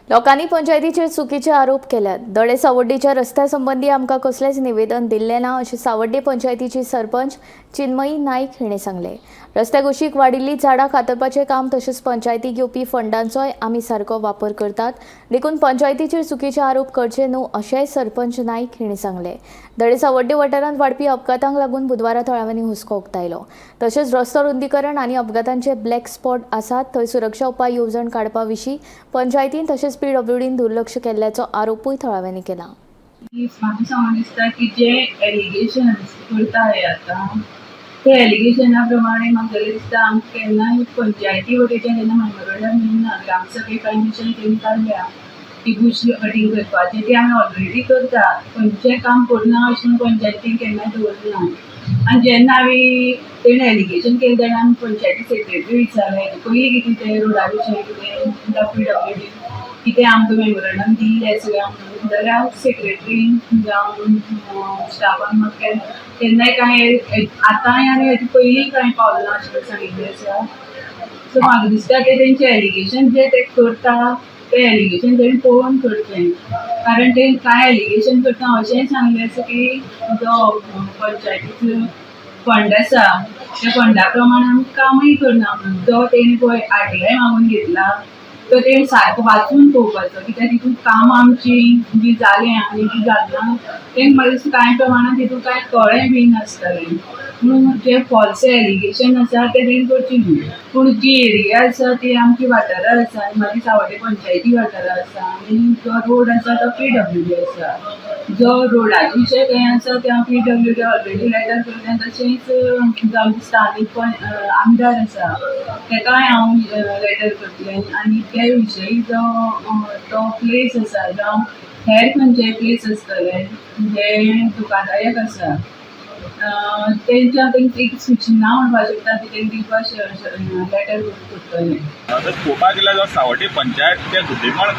लोकांनी पंचायतीचेर चुकीचे आरोप केल्यात. दडे सावड्डेच्या रस्त्या संबंदी आमकां कसलेंच निवेदन दिल्लें ना, अशें सावड्डे पंचायतीची सरपंच चिन्मयी नायक हिणें सांगलें. रस्त्या कुशीक वाडिल्लीं झाडां कातरपाचें काम तशेंच पंचायतीक येवपी फंडांचोय आमी सारको वापर करतात, देखून पंचायतीचेर चुकीचे आरोप करचे न्हू, अशेंय सरपंच नायक हिणें सांगलें. दडे सावड्डे वाठारांत वाडपी अपघातांक लागून बुधवारा थळाव्यांनी हुस्को उक्तायलो. तशेंच रस्तो रुंदीकरण आनी अपघातांचे ब्लॅक स्पॉट आसात थंय सुरक्षा उपाय येवजण काडपा विशीं पंचायतीन तशेंच पीडब्ल्यूडीन दुर्लक्ष केल्ल्याचो आरोपूय थळाव्यांनी केला. म्हाका सांगून दिसता की जे एलिगेशन्स करता हे आतां, ते एलिगेशना प्रमाणे म्हाका जाल्यार दिसता आमकां केन्नाय पंचायती वटेच्यान केन्ना मेमोरंडम येवना. ग्रामसभे परमिशन तेणी काडल्या की बुश कटींग करपाचें, तें आमी ऑलरेडी करता. खंयचें काम करना अशें म्हणून पंचायतीन केन्नाय दवरना. आनी जेन्ना आमी तेणें एलिगेशन केलें तेन्ना आमी पंचायती सेक्रेटरी विचारलें पयलीं कितें तें रोडा विशयी कितें, पीडब्ल्यूडी कितें आमकां मेमोरंडम दिल्लें सगळें म्हणून, जाल्यार सेक्रेटरीन जावं स्टाफान म्हाका केन्नाय कांय आतांय आनी हेजे पयलीं कांय पावलें ना अशें सांगिल्लें आसा. सो म्हाका दिसता ते तेंचें एलिगेशन जे ते करता तें एलिगेशन तेणी पळोवन करचें, कारण ते कांय एलिगेशन करता अशेंय सांगलें आसा की जो पंचायतीचो फंड आसा त्या फंडा प्रमाणे आमी कामूय करना म्हणून. जो तेणी पळय आरटीआय मागून घेतला तो तेणी सारको वाचून पळोवपाचो, कित्याक तितून कामां आमची जी जालें आनी जी जालें ना तेंका म्हाका दिसता कांय प्रमाणान तितून कांय कळ्ळें बी नासतलें. म्हणून जे फॉल्स एलिगेशन आसा ते तेणी करचें न्हू. पूण जी एरिया आसा ती आमची वाठारां आसा आनी मागीर सावड्डे पंचायती वाठारां आसा आनी जो रोड आसा तो पीडब्ल्यूडी आसा. जो रोडाचे विशय खंय आसा ते हांव पीडब्ल्यूडी ऑलरेडी लेटर करता. तशेंच जो आमचे स्थानीक आमदार आसा तेकाय हांव लेटर करतलें. आनी ते विशयी जो तो प्लेस आसा जावं हेर खंयचेय प्लेस आसतले जे धोकादायक आसा, तेंच्या तेंची एक सुचना म्हणपाक शकता ती तेंकां दिवपाक लेटर करतलें. आतां पळोवपाक गेल्यार जो सावड्डे पंचायत ते घुटेमळ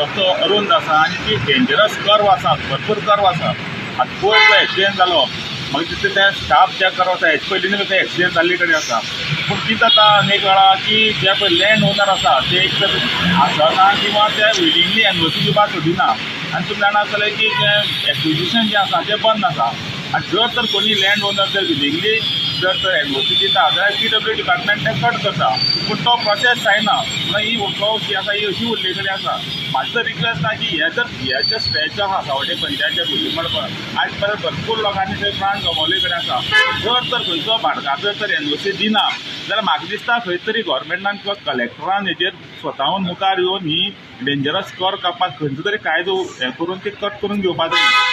रस्तो अरुंद आसा आनी ती डेंजरस कर्व आसा, भरपूर कर्व आसा. आतां पयर जो एक्सिडेंट जालो, मागीर तितले ते स्टाफ चॅक करप आसा. हेचे पयलीं ते एक्सिडेंट जाल्ले कडेन आसा. पूण कितें जाता अनेक वेळा की जे पळय लँड ओनर आसा ते एक तर आसना किंवा ते विलिंगली एनओसी दिवपाक सोदिना. आनी तुमी जाणा आसतले की जें एक्विजिशन जें आसा तें बंद आसा. आनी जर तर कोणी लँड ओनर जर विलिंगली जर तर एनओसी दिता जाल्यार पीडब्ल्यू डिपार्टमेंट तें कट करता, पूण तो प्रोसेस जायना. म्हणून ही वस्तू जी आसा ही अशी उरले कडेन आसा. म्हाजी तर रिक्वेस्ट आहा की हे जर हे जे स्ट्रेच आहा सावड्डे पंचायतच्या घुटीमळ, आज परत भरपूर लोकांनी थंय प्राण गमावले कडेन आसा. जर तर खंयचो भाटकार जर तर एनओसी दिना जाल्यार म्हाका दिसता खंय तरी गव्हर्मेंटान किंवा कलेक्टरान हेजेर स्वताहून मुखार येवन ही डेंजरस कर काडपाक खंयचो तरी कायदो हें करून ती कट करून घेवपाक जाय.